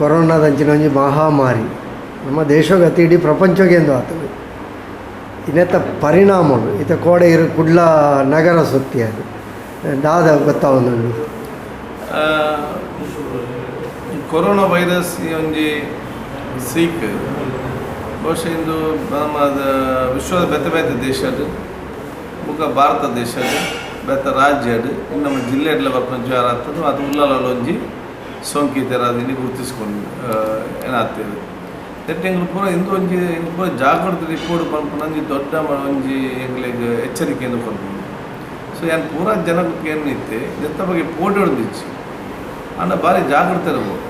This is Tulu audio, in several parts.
ಕೊರೋನಾದಂಚಿನ ಒಂಜಿ ಮಹಾಮಾರಿ ನಮ್ಮ ದೇಶಗತಿ ಇಡೀ ಪ್ರಪಂಚಗೆ ಎಂದು ಆತುಂಡು. ಇನ್ನೆತ್ತ ಪರಿಣಾಮಲು ಇತ್ತೆ ಕೋಡೆ ಇರು ಕುಡ್ಲ ನಗರ ಸುತ್ತಿ ಅದು ದಾದ ಗೊತ್ತಾವೊಂದುಂಡು. ಕೊರೋನಾ ವೈರಸ್ ಈ ಒಂಜಿ ಸೀಕ್ ಬಹುಶಃ ಇಂದು ನಮ್ಮ ವಿಶ್ವದ ಬೇತೆ ಬೇತೆ ದೇಶಡ್, ಬೊಕ ಭಾರತ ದೇಶಡ್, ಬೇತೆ ರಾಜ್ಯಡ್, ಇನ್ನು ನಮ್ಮ ಜಿಲ್ಲೆಡ್ಲ ಬರ್ಪುನ ಜ್ವರ ಆತುಂಡು. ಅದು ಉಳ್ಳಾಲ ಒಂಜಿ ಸೋಂಕಿತರಾದಿನಿ ಗುರುತಿಸ್ಕೊಂಡು ಏನಾಗ್ತದೆ ನೆಟ್ ಎಂಕುಲು ಪೂರ ಇಂದು ಒಂಜಿ ಎಂಕುಲು ಪೂರ ಜಾಗೃತಿ ಇಪ್ಪೊಡು ಪನ್ಪುನ ಒಂಜಿ ದೊಡ್ಡ ಒಂಜಿ ಎಂಕ್ಲೆಗ್ ಎಚ್ಚರಿಕೆಯನ್ನು ಕೊರ್ಪುಂಡು. ಸೊ ಯಾನ್ ಪೂರ ಜನಕ್ಕೆ ಏನಿತ್ತೆ ನೆತ್ತ ಬಗ್ಗೆ ಪೋಡಿಡ್ದಿಚ್ಚಿ ಆಂಡ ಬಾರಿ ಜಾಗೃತೆ ಇರ್ಬೋದು.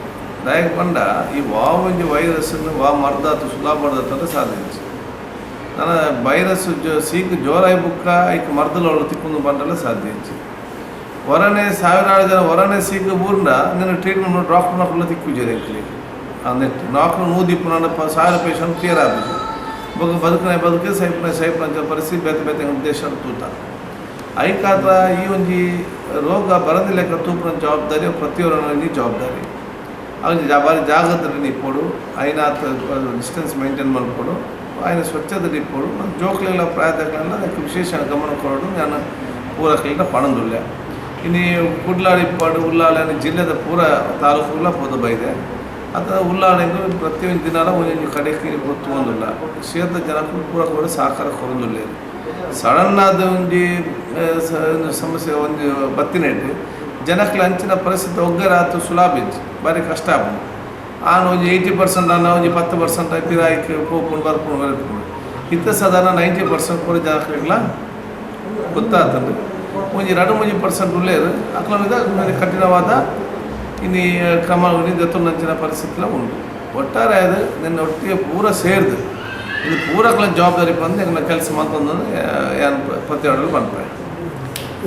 ದಾಯೆಗ್ ಪಂಡ ಈ ವಾ ಒಂಜಿ ವೈರಸ್ ವಾ ಮರ್ದಾತು ಸುಲಭ ಮರ್ದಾತು ಸಾಧ್ಯ ಇಜ್ಜಿ. ನನ ವೈರಸ್ ಸೀಕ್ ಜೋರಾಯಿ ಬುಕ್ಕ ಐಕ್ ಮರ್ದಲ ತಿಕ್ಕೊಂದು ಬಂಡಲ ಸಾಧ್ಯ ಇಜ್ಜಿ. ಹೊರನೆ ಸಾವಿರಾರು ಜನ ಹೊರನೆ ಸೀಕ್ ಬೂರ್ಂಡ ನಿನ್ನ ಟ್ರೀಟ್ಮೆಂಟ್ ಡಾಕ್ಟರ್ ತಿಕ್ಕುಜೆರ್ ಎಂಕ್ಲೆಗ್. ಆ ನೆಟ್ ಡಾಕ್ಟರ್ ನೂದಿಪ್ಪುನ 1000 ಪೇಷಂಟ್ ಕ್ಲಿಯರ್ ಆಪುಜಿ. ಬೊಕ ಬದುಕುನ ಬದುಕೆ, ಸೈಪುನ ಸೈಪುನ ಪರಿಸ್ಥಿತಿ ಬೇತೆ ಬೇತೆ ದೇಶ ತೂತ. ಐಕಾತ್ರ ಈ ಒಂಜಿ ರೋಗ ಬರಂದಿ ಲೆಕ್ಕ ತೂಪುನ ಜವಾಬ್ದಾರಿ ಪ್ರತಿಯೊರನ ಜವಾಬ್ದಾರಿ. ಅವು ಬಾರಿ ಜಾಗ್ರತೆ ಇಪ್ಪೊಡು, ಐನಾತ್ ಡಿಸ್ಟೆನ್ಸ್ ಮೇಂಟೈನ್ ಮಲ್ಪೊಡು, ಆಯ್ನ ಸ್ವಚ್ಛತೆ ಇಪ್ಪೊಡು ಮತ್ತು ಜೋಕ್ಲೆಗ್ಲ ಪ್ರಾಯದಕ್ಲೆಗ್ಲ ಅದಕ್ಕೆ ವಿಶೇಷ ಗಮನ ಕೊರೊಡು. ಯಾನ್ ಪೂರಕ್ಲೆಗ್ಲ ಪನೊಂದುಲ್ಲೆ. ಇನಿ ಕುಡ್ಲಾಡ್ ಇಪ್ಪಡ್, ಉಳ್ಳಾಲ ಜಿಲ್ಲೆದ ಪೂರ ತಾಲೂಕುಲ ಪೋದು ಬೈದೆ. ಅತ ಉಳ್ಳಾಲೆಗ್ ಪ್ರತಿಯೊಂದು ದಿನಲ ಒಂಜೊಂಜಿ ಕಡೆಕ್ ತೂವೊಂದುಲ್ಲ. ಕ್ಷೇತ್ರದ ಜನಕ್ಕುಲು ಪೂರ ಕೂಡ ಸಹಕಾರ ಕೊರೊಂದುಲ್ಲೆರ್. ಸಡನ್ ಆದ್ ಒಂಜಿ ಸಮಸ್ಯೆ ಒಂಜಿ ಬತ್ತಿನೆಟ್ ಜನಕ್ಲೆ ಅಂಚಿನ ಪರಿಸ್ಥಿತಿ ಒಗ್ಗರಾತು ಸುಲಭ ಇಜ್ಜಿ, ಬಾರಿ ಕಷ್ಟ ಆಪುಂಡು. ಆನ್ ಒಂಜಿ 80% ಆನ ಒಂಜಿ 10% ಪಿರಾಯ್ಕ್ ಪೋಪುಂಡು, ಬರ್ಪುಂಡು ಬರ್ಪುಂಡು. ಇತ್ತೆ ಸಾಧಾರಣ 90% ಪೂರ ಜನಕ್ಲೆಗ್ಲ ಗೊತ್ತಾತುಂಡು. ಒಂಜಿ 2-3% ಉಲ್ಲೆರ್. ಅಕ್ಲೆನ ಕಠಿಣವಾದ ಇನಿ ಕ್ರಮ ದೆತ್ತೊಂದಂಚಿನ ಪರಿಸ್ಥಿತಿಲ ಉಂಡು. ಒಟ್ಟಾರೆ ಅದು ನಿನ್ನ ಒಟ್ಟಿಗೆ ಪೂರ ಸೇರ್ದು ಇದು ಪೂರಕ್ಲ ಜವಾಬ್ದಾರಿ ಬಂದು ಎಂಕ್ಲ ಕೆಲಸ ಮಲ್ತೊಂದು ಯಾನ್ ಪ್ರತಿಯೊಡಲು ಪನ್ಪೆ.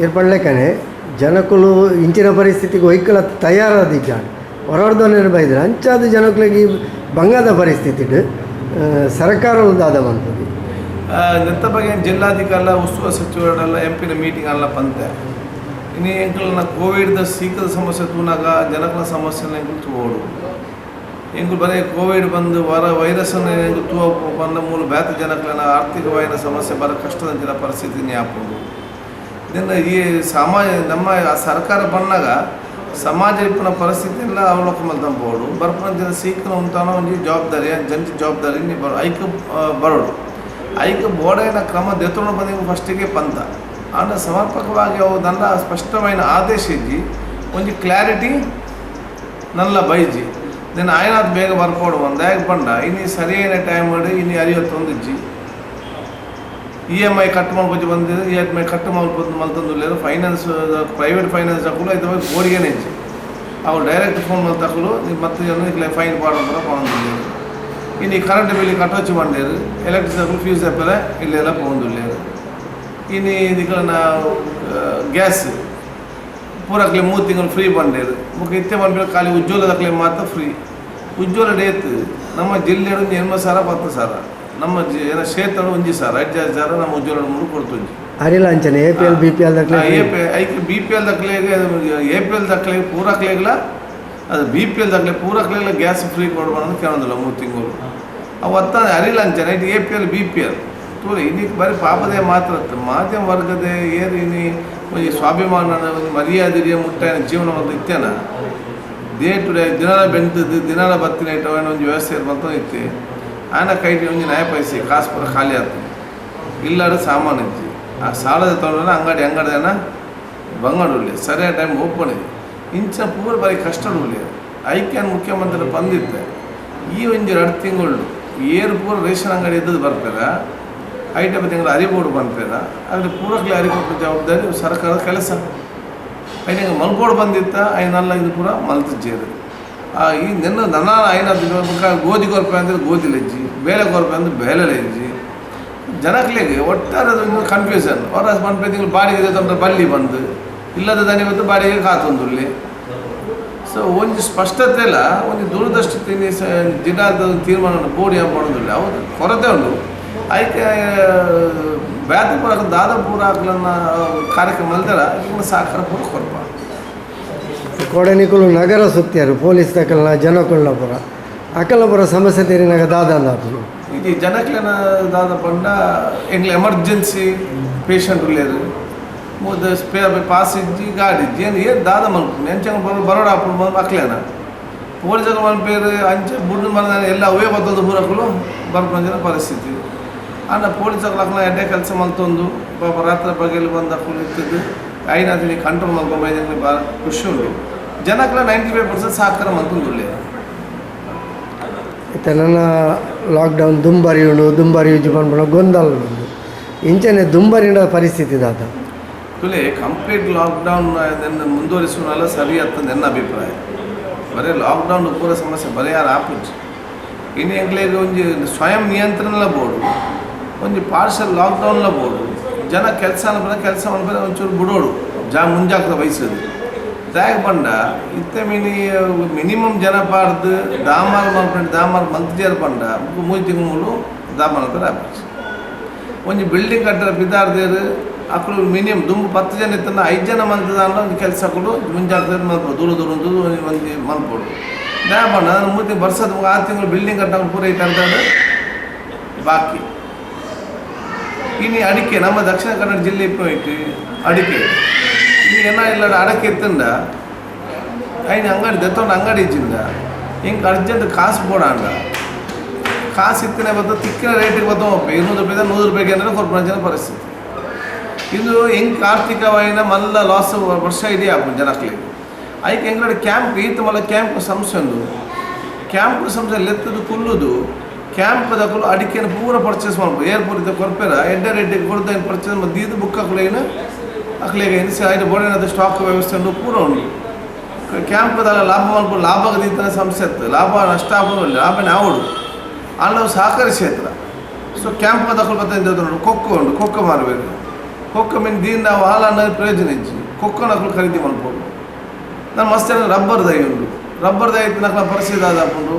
ಏರ್ಪಡ್ಲೆಕ್ಕನೆ ಜನಕುಲು ಇಂಚಿನ ಪರಿಸ್ಥಿತಿಗೆ ಒಯ್ಕಲ ತಯಾರಾದಿಜ್ಜಾಂಡ್ ಹೊರಡ್ದೊನೆ ಬೈದ್ರೆ ಅಂಚಾದ ಜನಕುಲೆಗ್ ಈ ಬಂಗಾದ ಪರಿಸ್ಥಿತಿಡ್ ಸರ್ಕಾರ ದಾದ ಮನ್ಪುನಿ? ನೆತ್ತ ಬಗ್ಗೆ ಜಿಲ್ಲಾಧಿಕಾರಿ, ಉಸ್ತುವಾರಿ ಸಚಿವರೆಲ್ಲ, ಎಂಪಿನ ಮೀಟಿಂಗ್ ಅಲ್ಲ ಪಂತೆ. ಇನಿ ಎಂಕಲ್ನ ಕೋವಿಡ್ದ ಸೀಕದ ಸಮಸ್ಯೆ ತೂನಾಗ ಜನಕಲ ಸಮಸ್ಯೆ ಎಂಕುಲು ತೂವೊಡು. ಎಂಕುಲು ಬರೀ ಕೋವಿಡ್ ಬಂದು ವರ ವೈರಸ್ ಎಂಕುಲು ತೂವ ಬಂದ ಮೂಲು ಬೇತೆ ಜನಕ್ಲೆನ ಆರ್ಥಿಕವಾದ ಸಮಸ್ಯೆ ಬರ ಕಷ್ಟದಂಚಿನ ಪರಿಸ್ಥಿತಿ ಆಪುಂಡು. ಇದನ್ನ ಈ ಸಮಾಜ ನಮ್ಮ ಆ ಸರ್ಕಾರ ಬಂದಾಗ ಸಮಾಜ ಇಪ್ಪುನ ಪರಿಸ್ಥಿತಿ ಎಲ್ಲ ಅವಲೋಕ ಮಲ್ತಂಬೋಡು. ಬರ್ಪುನ ಜನ ಸೀಕನ ಉಂತಾನ ಒಂಜಿ ಜವಾಬ್ದಾರಿ ಜಂಟಿ ಜವಾಬ್ದಾರಿ ನೀ ಬರೋ ಐಕ್ ಬರೋಡು. ಐಕ್ ಬೋಡೈನ ಕ್ರಮ ದೆತ್ತೊಂಡು ಬಂದು ಫಸ್ಟಿಗೆ ಪಂತ. ಆಂಡ ಸಮರ್ಪಕವಾಗಿ ಅವು ನನ್ನ ಸ್ಪಷ್ಟమైన ಆದೇಶ ಇಜ್ಜಿ, ಒಂಜಿ ಕ್ಲಾರಿಟಿ ನಲ್ಲ ಬೈಜಿ. then ಆಯ್ನಾತ್ ಬೇಗ ಬರ್ಪೋಡು ಒಂದಾಗ ಪಂಡ ಇನಿ ಸರಿಯಾದ ಟೈಮ್ ಇನಿ ಅರಿಯತ್ತೊಂದಿಜ್ಜಿ. ಇಎಂಐ ಕಟ್ ಮಲ್ಪೊಂದು ಬಂದಿದೆ, ಇಎಂಐ ಕಟ್ ಮಲ್ಪೊಂದು ಮಲ್ತೊಂದುಲ್ಲೆರ್. Finance, private finance ಅಕುಲು ಐತ ಬೋಡಿಗೆನೆ ಇಜ್ಜಿ. ಅವು ಡೈರೆಕ್ಟ್ ಫೋನ್ ಮಲ್ತಕುಲು ಮತ್ತೆ ಫೈನ್ ಪಾಡೊಂದು ಪನೊಂದುಲ್ಲೆರ್. ಇನಿ ಕರೆಂಟ್ ಬಿಲ್ ಕಟ್ಟೊಚ್ಚಿ ಪಂಡೆರ್, ಎಲೆಕ್ಟ್ರಿಕ್ ಅಕುಲು ಫ್ಯೂಸ್ ಅಪ್ಪೆರೆ ಇಲ್ಲೆಲ್ಲ ಪೋವೊಂದುಲ್ಲೆರ್. ಇನಿ ನಿಕಲ್ನ ಗ್ಯಾಸ್ ಪೂರಕ್ಲೆ 3 ತಿಂಗಳು ಫ್ರೀ ಪಂಡೆರ್. ಬೊಕ ಇತ್ತೆ ಪನ್ಪಿನ ಖಾಲಿ ಉಜ್ವಲದಕ್ಲೆ ಮಾತ್ರ ಫ್ರೀ. ಉಜ್ವಲ ಡೇತ್ ನಮ್ಮ ಜಿಲ್ಲೆಡ್ ಒಂಜಿ 80,000, 10,000, ನಮ್ಮ ಜಿ ಏನ ಕ್ಷೇತ್ರ 1,000, 5,000 ನಮ್ಮ ಉಜ್ವಲ ಮೂರು ಕೊಡ್ತುಂಜಿ. ಅರಿಲ ಅಂಚನೆ ಎಪಿಎಲ್, ಬಿಪಿಎಲ್ ದಕ್ಲೆ. ಎ ಪಿ ಐಕ್ ಬಿಪಿಎಲ್ ದಕ್ಲೆಗ್, ಎಪಿಎಲ್ ದಕ್ಲೆಗ್ ಪೂರಕ್ಲೆಗ್ಲ, ಅದು ಬಿಪಿಎಲ್ ದಕ್ಲೆ ಪೂರಕ್ಲೆಗ್ಲ ಗ್ಯಾಸ್ ಫ್ರೀ ಕೊಡ್ಬಾರ್ದು ಕೇಳೋದಿಲ್ಲ 3 ತಿಂಗಳು. ಅವು ಅತ್ತ ಅರಿಲ ಅಂಚನೆ it APL, BPL ತೂಲೆ. ಇನ್ನಿಕ್ ಬರೀ ಪಾಪದೇ ಮಾತ್ರ ಅತ್ತ್, ಮಾಧ್ಯಮ ವರ್ಗದ ಏರ್ ಇನಿ ಒಂಜಿ ಸ್ವಾಭಿಮಾನ, ಒಂಜಿ ಮರ್ಯಾದೆ ಮುಟ್ಟಾಯಿನ ಜೀವನ ಒಂದು ಇತ್ತೇನ day to day ದಿನಲ ಬೆಂತದ್ದು ದಿನಲ ಬತ್ತಿನ ಒಂಜಿ ವ್ಯವಸ್ಥೆ ಬಂತ ಇತ್ತೆ. ಆನ ಕೈಟಿ ಒಂಜಿ ನಯ ಪೈಸೆ ಕಾಸು ಪೂರ ಖಾಲಿ ಆಗ್ತದೆ. ಇಲ್ಲಾಡ ಸಾಮಾನು ಇಜ್ಜಿ. ಆ ಸಾಲದ ತೊಗೊಂಡ್ರೆ ಅಂಗಡಿ ಅಂಗಡಿನ ಬಂಗಡುಳ್ಳಿ ಸರಿಯಾದ ಟೈಮ್ ಓಪನ್ ಇದೆ. ಇಂಚ ಪೂರ ಬಾರಿ ಕಷ್ಟ ಉಳ್ಳಿ. ಐಕ್ಯಾನ್ ಮುಖ್ಯಮಂತ್ರಿ ಬಂದಿತ್ತೆ ಈ ಒಂಜಿ 2 ತಿಂಗಳು ಏರು ಪೂರ ರೇಷನ್ ಅಂಗಡಿ ಇದ್ದದ್ದು ಬರ್ತಾರ, ಐಟಮ್ ತಿಂಗಳು ಅರಿಬೋಡು ಬಂದ್ಪೇರ. ಆದರೆ ಪೂರಕ್ಲೆ ಅರಿ ಕೊಟ್ಟ ಜವಾಬ್ದಾರಿ ಸರ್ಕಾರದ ಕೆಲಸ. ಐನ ಮಲ್ಪೋಡು ಬಂದಿತ್ತ ಐನಲ್ಲ ಇದು ಪೂರ ಮಲ್ತಿಜ್ಜೇರು. ಈ ನಿನ್ನ ನನ್ನ ಐನ ಗೋಧಿ ಕೊರ್ಪೆ ಅಂದ್ರೆ ಗೋಧಿ ಲಜ್ಜಿ, ಬೇಳೆ ಕೊರ್ಪೆ ಅಂದ್ರೆ ಬೇಳೆ ಲಜ್ಜಿ. ಜನಕ್ಲೆಗ್ ಒಟ್ಟಾರೆ ಅದು ಕನ್ಫ್ಯೂಷನ್. ಹೊರ ಪನ್ಪೆ ತಿಂಗಳು ಬಾಡಿಗೆ ತಂದ್ರೆ ಬಲ್ಲಿ ಬಂದು ಇಲ್ಲದ ದನಿ ಬಂದು ಬಾಡಿಗೆ ಕಾತೊಂದುಲ್ಲಿ. ಸೊ ಒಂಜಿ ಸ್ಪಷ್ಟತೆ ಇಲ್ಲ, ಒಂಜಿ ದೂರದೃಷ್ಟಿ ಜಿಲ್ಲಾದ ತೀರ್ಮಾನ ಬೋರ್ಡ್ ಯಾವ ಮಾಡೋದಿಲ್ಲ. ಹೌದು, ಕೊರತೆ ಉಂಟು. ಐಕೆ ಬ್ಯಾತೆ ಪೂರ ದಾದ ಪೂರ ಹಾಕ್ಲನ್ನ ಕಾರ್ಯಕ್ರಮ ಅಲ್ದರ ಇದನ್ನ ಸಹಕಾರ ಪೂರ ಕೊರ್ಪ. ಕೋಡನಿಕುಲು ನಗರ ಸುತ್ತಿಯಾರು ಪೊಲೀಸ್ ದಕಲ್ನ ಜನಕುಲ್ನ ಪುರ ಅಕಲ್ನ ಪುರ ಸಮಸ್ಯೆ ತೆರಿನಾಗ ದಾದ ಆಪುಂಡು. ಇದು ಜನಕ್ಲೆನ ದಾದ ಪಂಡ ಎಂಕ್ಲೆ ಎಮರ್ಜೆನ್ಸಿ ಪೇಷಂಟ್ ಉಲ್ಲೇರು, ಮೂದ ಸ್ಪೇರ್ ಪಾಸ್ ಇಜ್ಜಿ, ಗಾಡಿ ಇಜ್ಜಿ, ಏನು ಏನು ದಾದ ಮಲ್ಪುಂಡು, ಎಂಚ ಬರೋಡ ಆಪುಂಡು ಅಕ್ಲೇನ. ಪೊಲೀಸರು ಮನ್ಪೇರು ಅಂಚೆ ಬುಡ್ಡು ಮನ ಎಲ್ಲ ಅವೇ ಬತ್ತೊಂದು ಪೂರಕುಲು ಬರ್ಪಂಚಿನ ಪರಿಸ್ಥಿತಿ. ಆಂಡ ಪೊಲೀಸರು ಅಕ್ಲ ಎಡ್ಡೆ ಕೆಲಸ ಮಲ್ತೊಂದು ಪಾಪ ರಾತ್ರಿ ಪಗಲು ಬಂದು ಅಕುಲು ಇತ್ತಿದ್ದು ಐನಾತಿನಿ ಕಂಟ್ರೋಲ್ ಮಲ್ಕೊಂಡ್ ಬೈದಂಗೆ ಭಾಳ ಖುಷಿ ಉಂಡು. ಜನಕ್ಲ 95% ಸಹಕಾರ ಮಲ್ತೊಂದು ಉಲ್ಲೇರು. ಇತ್ತೆ ನನ್ನ ಲಾಕ್ಡೌನ್ ದುಂಬರಿ ಉಂಡು, ದುಂಬರಿ ಯೂಜ್ ಪನ್ಪುನ ಗೊಂದಲ ಉಂಡು. ಇಂಚನೆ ದುಂಬರಿನ ಪರಿಸ್ಥಿತಿ ದಾದ? ತುಲೆ ಕಂಪ್ಲೀಟ್ ಲಾಕ್ಡೌನ್ ಅದನ್ನು ಮುಂದುವರಿಸುವಲ್ಲ ಸರಿ ಅಂತ ನನ್ನ ಅಭಿಪ್ರಾಯ. ಬರೀ ಲಾಕ್ಡೌನ್ ಪೂರ ಸಮಸ್ಯೆ ಪರಿಹಾರ ಆಪುಜಿ. ಇನ್ನು ಎಂಕ್ಲೆಗ್ ಒಂಜಿ ಸ್ವಯಂ ನಿಯಂತ್ರಣಲ ಬೋಡು, ಒಂಜಿ ಪಾರ್ಷಲ್ ಲಾಕ್ಡೌನ್ಲ ಬೋಡು. ಜನ ಕೆಲಸ ಅನ್ಪುನ ಕೆಲಸ ಮನ್ಪುನ ಒಂಚೂರು ಬುಡೋಡು, ಜಾ ಮುಂಜಾಗ್ರತೆ ವಹಿಸೋದು. ದಾಯೆ ಪಂಡ ಇತ್ತೆ ಮಿನಿಮಮ್ ಜನ ಪಾಡ್ದು ದಾಮಾರ್ ಮಲ್ಪಂಡ ದಾಮಾರ್ ಮಲ್ತಿಜೆರ್ ಪಂಡ 3 ತಿಂಗಳು ದಾಮಾರ್ ಮಲ್ಪೆರೆ ಆಪುಜಿ. ಒಂಜಿ ಬಿಲ್ಡಿಂಗ್ ಕಟ್ಟರೆ ಪಿದಾರ್ದೇರು ಅಕುಲು ಮಿನಿಮಮ್ ದುಂಬು 10 ಜನ ಇತ್ತಂಡ 5 ಜನ ಮಲ್ತದಾಂಡ ಒಂಜಿ ಕೆಲಸ ಅಕುಲು ಮುಂಜಾಗ್ರತೆ ಮಲ್ಪೊಡು, ದೂರ ದೂರ ಉಂತುದು ಒಂಜಿ ಒಂಜಿ ಮಲ್ಪೊಡು. ದಾಯೆ ಪಂಡ ಅದನ್ನು 3 ತಿಂಗಳು ಬರ್ಸದ 6 ತಿಂಗಳು ಬಿಲ್ಡಿಂಗ್ ಕಟ್ಟಾಗ ಪೂರ ಇಟ್ಟು ಬಾಕಿ. ಇನ್ನು ಅಡಿಕೆ, ನಮ್ಮ ದಕ್ಷಿಣ ಕನ್ನಡ ಜಿಲ್ಲೆ ಇಟ್ಟು ಅಡಿಕೆ ಇನ್ನು ಏನ ಇಲ್ಲ. ಅಡಕೆ ಇತ್ತಂಡ ಐನ ಅಂಗಡಿ ದೆತ್ತೊಂಡು ಅಂಗಡಿ ಇಜ್ಜಿಂದ ಹಿಂಗೆ ಅರ್ಜೆಂಟ್ ಕಾಸು ಬೋಡಾಂಡ ಕಾಸು ಇತ್ತಿನ ಬತ್ತ ತಿಕ್ಕಿನ ರೇಟಿಗೆ ಬತ್ತ 200 ರೂಪಾಯಿ 100 ರೂಪಾಯಿಗೆ ಅಂದ್ರೆ ಕೊರ್ಪುನಂಚಿನ ಪರಿಸ್ಥಿತಿ. ಇದು ಹೆಂಗೆ ಆರ್ಥಿಕವಾಯಿನ ಮಲ್ಲ ಲಾಸ್ ವರ್ಷ ಇಡೀ ಆಪುಂಡು ಜನಕ್ಲೆಗ್. ಐಕ್ ಎಂಗ್ಲಡ್ ಕ್ಯಾಂಪ್ ಈತ್ ಮಲ್ಲ ಕ್ಯಾಂಪ್ ಸಂಸ್ಥೆ ಉಂಡು. ಕ್ಯಾಂಪ್ ಸಂಸ್ಥೆ ಲೆತ್ತದು ಕುಲ್ಲುದು ಕ್ಯಾಂಪ್ ದಕುಲು ಅಡಿಕೆನ ಪೂರ ಪರ್ಚೇಸ್ ಮಲ್ಪು ಏರ್ಪೋರ್ಟ್ ಕೊರ್ಪೆರ ಎಡ್ಡೆ ರೇಟಿಗೆ ಕೊಡ್ದು ಏನು ಪರ್ಚೇಸ್ ದೀದು ಬುಕ್ ಅಕುಲು ಏನು ಅಕ್ಲೆಗ್ ಏನು ಐಟ್ ಬೋಡಿನದ ಸ್ಟಾಕ್ ವ್ಯವಸ್ಥೆ ಉಂಡು ಪೂರ ಉಂಡು. ಕ್ಯಾಂಪ್ದ ಲಾಭ ಮಲ್ಪು ಲಾಭ ದೀತನ ಸಂಸ್ಥೆ ಇತ್ತು. ಲಾಭ ನಷ್ಟ ಆಪುಂಡು, ಲಾಭನೇ ಆವಡು ಅಲ್ಲ ಸಹಕಾರಿ ಕ್ಷೇತ್ರ. ಸೊ ಕ್ಯಾಂಪ್ ದಕುಲು ಬತ್ತ ನೋಡು, ಕೊಕ್ಕೋ ಉಂಡು, ಕೊಕ್ಕೋ ಮಾರಬೇಕು. ಕೊಕ್ಕೋ ಮೀನು ದೀನ್ ನಾವು ಹಾಲು ಅನ್ನೋದು ಪ್ರಯೋಜನ ಇಜ್ಜಿ, ಕೊಕ್ಕೋ ನಕಲು ಖರೀದಿ ಮಲ್ಪೊಡು. ನಾನು ಮಸ್ತ್ ರಬ್ಬರ್ ದೈ ಉಂಡು. ರಬ್ಬರ್ ದೈ ನಕಲ ಪರಿಸ್ಥಿತಿ ಆದಾಪುಂಡು.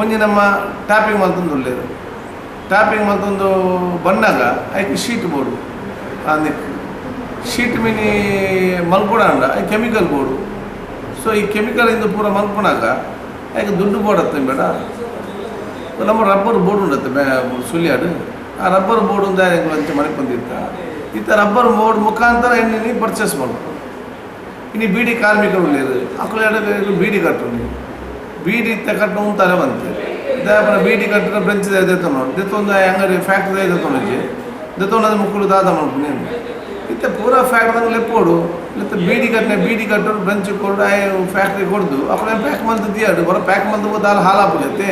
ಒಂಜಿ ನಮ್ಮ ಟ್ಯಾಪಿಂಗ್ ಮಲ್ತೊಂದು ಉಲ್ಲೇರು. ಟ್ಯಾಪಿಂಗ್ ಮಲ್ತೊಂದು ಬನ್ನಾಗ ಐಕ್ ಶೀಟ್ ಬೋಡು, ಅಂದಿಕ್ ಶೀಟ್ ಮಿನಿ ಮಲ್ಪೊಡಾಂಡ I chemical ಬೋಡು. ಸೊ ಈ ಕೆಮಿಕಲ್ ಇಂದ ಪೂರ ಮಲ್ಪುನಾಗ ಐಕ್ ದುಡ್ಡು ಬೋಡತ್ತೆ ಬೇಡ. ನಮ್ಮ ರಬ್ಬರ್ ಬೋರ್ಡ್ ಉಂಡತ್ತೆ ಸುಳ್ಯಾಡು. ಆ ರಬ್ಬರ್ ಬೋರ್ಡ್ ಉಂದ ಅಂಚೆ ಮನೆ ಬಂದಿತ್ತ ಇತ್ತ ರಬ್ಬರ್ ಬೋರ್ಡ್ ಮುಖಾಂತರ ಎಣ್ಣೆ ಪರ್ಚೇಸ್ ಮಲ್ಪು. ಇನ್ನು ಬೀಡಿ ಕಾರ್ಮಿಕರು ಉಲ್ಲೇರು, ಅಕುಲು ಎಡಗೆ ಬೀಡಿ ಕಟ್ಟುನಿ, ಬೀಡಿ ಇತ್ತ ಕಟ್ಟು ಉಂತಾರೆ ಬಂತೆ. ದಾಯೆ ಬೀಡಿ ಕಟ್ಟಿನ ಬ್ರೆಂಚ್ ದೆತ್ತೊಂಡು ದೆತ್ತೊಂದು ಅಂಗಡಿ ಫ್ಯಾಕ್ಟ್ರಿ ದೆತ್ತೊಂಡು ದೆತ್ತೊಂಡು ಮುಕ್ಕುಲು ದಾದ ಮಲ್ಪುನಿ. ಇತ್ತೆ ಪೂರ ಫ್ಯಾಕ್ಟ್ರಿ ಲೆಪ್ಪೋಡು ಇತ್ತೆ ಬೀಡಿ ಕಟ್ಟನೆ ಬೀಡಿ ಕಟ್ಟೋಡು ಬ್ರೆಂಚ್ ಕೊಡು ಫ್ಯಾಕ್ಟ್ರಿ ಕೊಡ್ದು ಅಕುಲು ಪ್ಯಾಕ್ ಮಲ್ತು ದಿಯಾಡು ಬರೋ ಪ್ಯಾಕ್ ಮಲ್ತು ದಾಲ ಹಾಲಾಪುಜತ್ತೆ.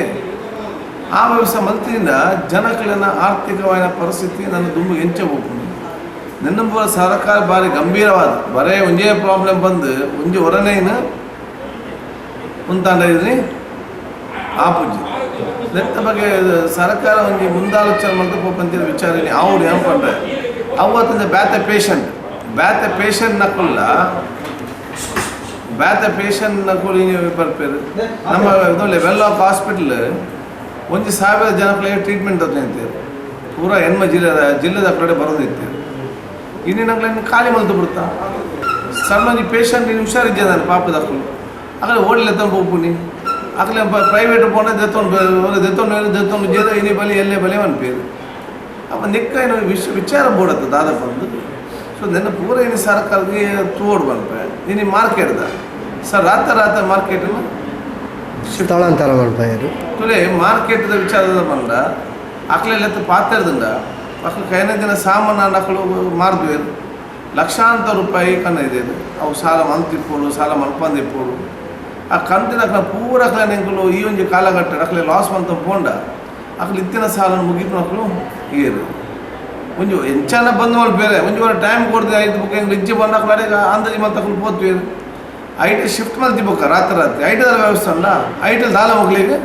ಆ ವ್ಯವಸ್ಥೆ ಮಲ್ತಿಂದ ಜನಕ್ಲೆನ ಆರ್ಥಿಕವಾದ ಪರಿಸ್ಥಿತಿ ನನ್ನ ದುಂಬು ಎಂಚ ಹೋಗ್ಪುಂಡು. ನೆನ್ನ ಸರ್ಕಾರ ಭಾರಿ ಗಂಭೀರವಾದ ಬರೇ ಒಂಜೇ ಪ್ರಾಬ್ಲಮ್ ಬಂದು ಒಂಜಿ ಹೊರನೇನು ಉಂತಾಂಡ ಇದ್ರಿ ಆಪುಜಿ. ನೆತ್ತ ಬಗ್ಗೆ ಸರ್ಕಾರ ಒಂಜಿ ಮುಂದಾಲೋಚನೆ ಮಲ್ತು ಪೋಪಂಚಿನ ವಿಚಾರ ಆವಡು. ಏನ್ ಪಂಡ್ರೆ ಅವತ್ತಂದ ಬ್ಯಾತೆ ಪೇಷಂಟ್ ಬ್ಯಾತೆ ಪೇಷಂಟ್ ನಕುಲ್ಲ ಬ್ಯಾತೆ ಪೇಷಂಟ್ ನಕುಲ್ ಬರ್ಪೇರು. ನಮ್ಮ ವೆನ್ಲಾಕ್ ಹಾಸ್ಪಿಟ್ಲ್ 1,000 ಜನಕ್ಲೆ ಟ್ರೀಟ್ಮೆಂಟ್ ನಿಂತೇರು. ಪೂರ ಎನ್ಮ ಜಿಲ್ಲೆದ ಜಿಲ್ಲೆದ ಕಡೆ ಬರೋದಿತ್ತು. ಇನ್ನು ನಗ್ಲೇನು ಖಾಲಿ ಮಲ್ತು ಬಿಡ್ತಾ ಸಣ್ಣ ಒಂಜಿ ಪೇಷಂಟ್ ನೀನು ಹುಷಾರಿದ್ದಾನೆ ಪಾಪದಕ್ಕಲು ಅಕಲೆ ಓಡ್ಲೆ ಎತ್ತೊಂಡು ಪೋಪುನಿ. ಅಕಲೆ ಪ್ರೈವೇಟ್ ಪೋಂಡ ದೆತ್ತೊಂಡು ದೆತ್ತೊಂಡು ದೆತ್ತೊಂಡು ಜೇರು ಇನಿ ಬಲಿ ಎಲ್ಲೆ ಬಲಿ ಅನ್ಪೇರು. ಅಪ್ಪ ನಿಕ್ಕ ಏನು ವಿಚಾರ ಬೋಡತ್ತ ದಾದ ಬಂದು. ಸೊ ನೆನ್ನ ಪೂರ ಇನಿ ಸರ್ಕಾರಕ್ಕೆ ತೋಡು ಬಂಪೆ. ಇನಿ ಮಾರ್ಕೆಟ್ದ ಸರ್ ರಾತ್ರಿ ರಾತ್ರಿ ಮಾರ್ಕೆಟನ್ನು ಸ್ಥಳಾಂತರ ಮಲ್ಪಾಯೆರ್. ತುಲೆ ಮಾರ್ಕೆಟ್ದ ವಿಚಾರದ ಬಂದ ಅಕ್ಲೆಲ್ಲ ಪಾತೆರ್ದಂಡ ಅಕ್ಲು ಕೈನದಿನ ಸಾಮಾನು ಅಕ್ಲು ಮಾರ್ದ್ವೇರು ಲಕ್ಷಾಂತರ ರೂಪಾಯಿ ಕನ್ನ ಇದೆ. ಅವು ಸಾಲ ಮಲ್ತಿಪ್ಪೋಡು, ಸಾಲ ಮಲ್ಪಂದಿಪ್ಪೋಡು. ಆ ಕಂತಿನ ಅಕ್ಲ ಪೂರ ಅಕ್ಲ ನೆಂಕುಲು ಈ ಒಂಜಿ ಕಾಲಘಟ್ಟ ಅಕ್ಲೆ ಲಾಸ್ ಮಂತ ಪೋಂಡ ಅಕ್ಲು ಇತ್ತಿನ ಸಾಲ ಮುಗಿಪುನ ಅಕ್ಲು ಏರು ಒಂಜಿ ಎಂಚಾನ ಬಂದ್ ಮಲ್ ಬೇರೆ ಒಂಜಿ ವಾರ ಟೈಮ್ ಕೊಡ್ದೆ ಐದು ಬುಕ್ ಹೆಂಗೆ ಇಜ್ಜಿ ಬಂದ ಅಕ್ಲು ಅಡೆ ಅಂದಾಜಿ ಮಲ್ತ ಅಕ್ಲು ಪೋತ್ವೇರು. ಐಟ್ ಶಿಫ್ಟ್ ಮಲ್ತಿ ಬೊಕ್ಕ ರಾತ್ರಿ ರಾತ್ರಿ ಐಟದ ವ್ಯವಸ್ಥೆ ಉಂಡ. ಐಟಲ್ ದಾಲ ಮುಗ್ಲಿಗೆ